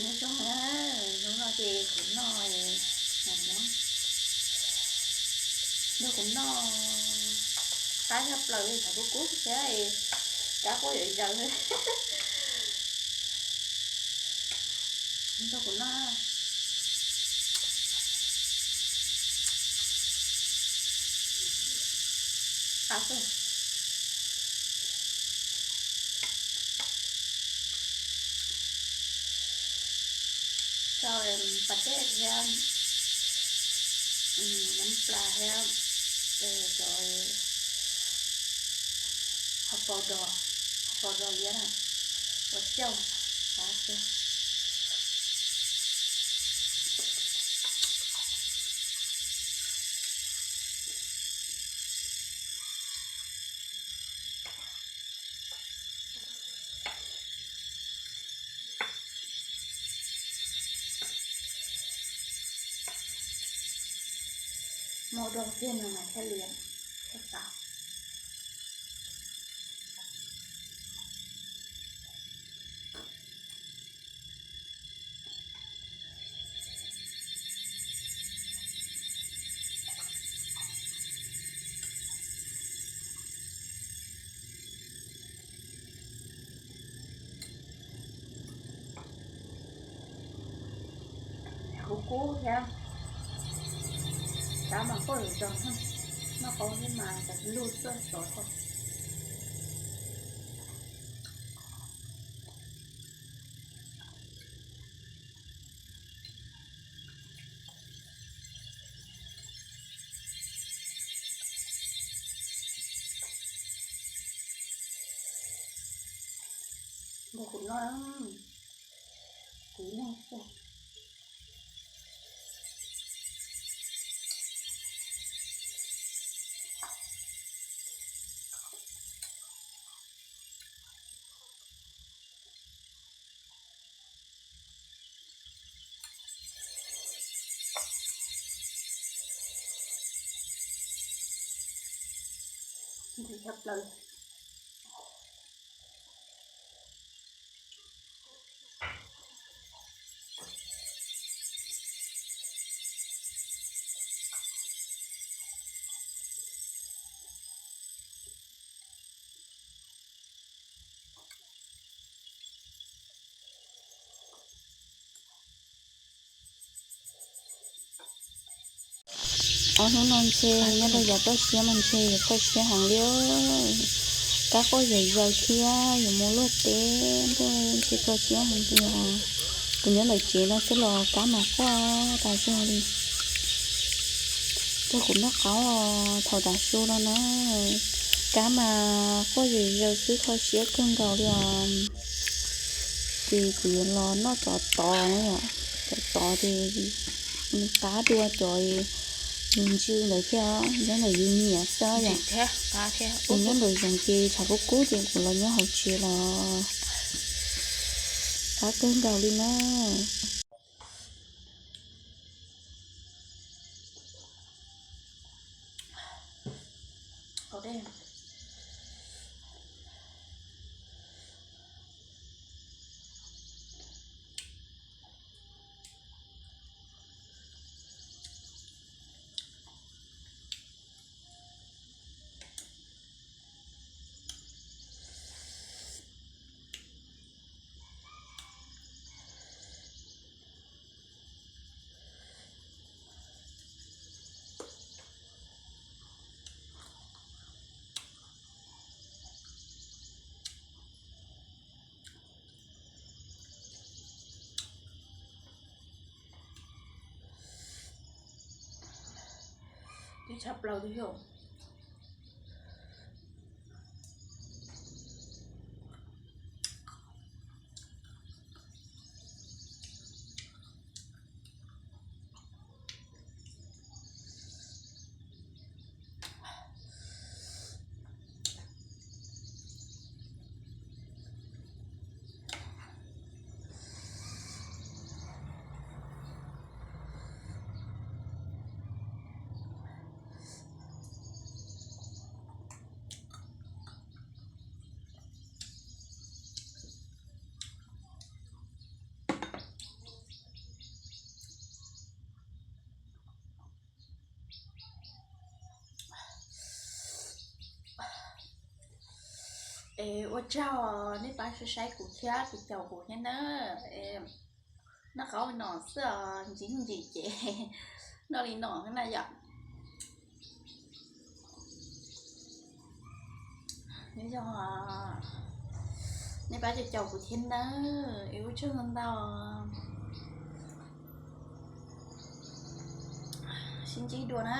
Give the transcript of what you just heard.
Nyob zoo na, hnub no ces kuv noj, nrog kuv noj qab tshaj plaws li, thaum kub kub thiab, kab quaj zom zaws. Nrog kuv noj. Qab xwb. Rau pas dej thiab, nab plas thiab, cov hauv paus dos, hauv paus dos liab na, ua cauj, qab xwb. Muab dog kiag no mas thiaj liam thiaj qab. Kub kub thiab, kab mas quaj zom zaws, noj qab thiab mas tas lug tuaj sov tau. Nrog kuv noj, kuv noj xwb. Nqhis tshaj plaws. Ob hnub no ntshe nyob rau yav toj siab mas ntshe yuav kho siab heev li. Kab quaj zom zaws thiab yuav mus luaj teb ntuj, ntshe kho siab heev li os. Kuv nyob ntawm tsev no xwb los kab mas quaj tas zog li. Rau kuv noj qab os, thaum tav su no na, kab mas quaj zom zaws xwb, kho siab kawg nkaus li os. Ces kuv yuav los noj tsov tod na yom, tsov tod ces qab dua cov nws ntsw ntawd thiab, nyob ntawm yus niam xwb yom. Ces nyob ntawm zoov ces tshav kub kub ces kuv los nyob hauv tsev los qab kawg nkaus li na. Tshaj plaws li yom. Ua tsaug nej pab saib kuv thiab kuv caum kuv thiab nawb. Noj qab noj noj xwb os, ntsim ntsim ces noj li no na yom. Yog nej pab caum caum kuv thiab nawb, es ua tsaug ntau ntau. Sib ntsib dua na.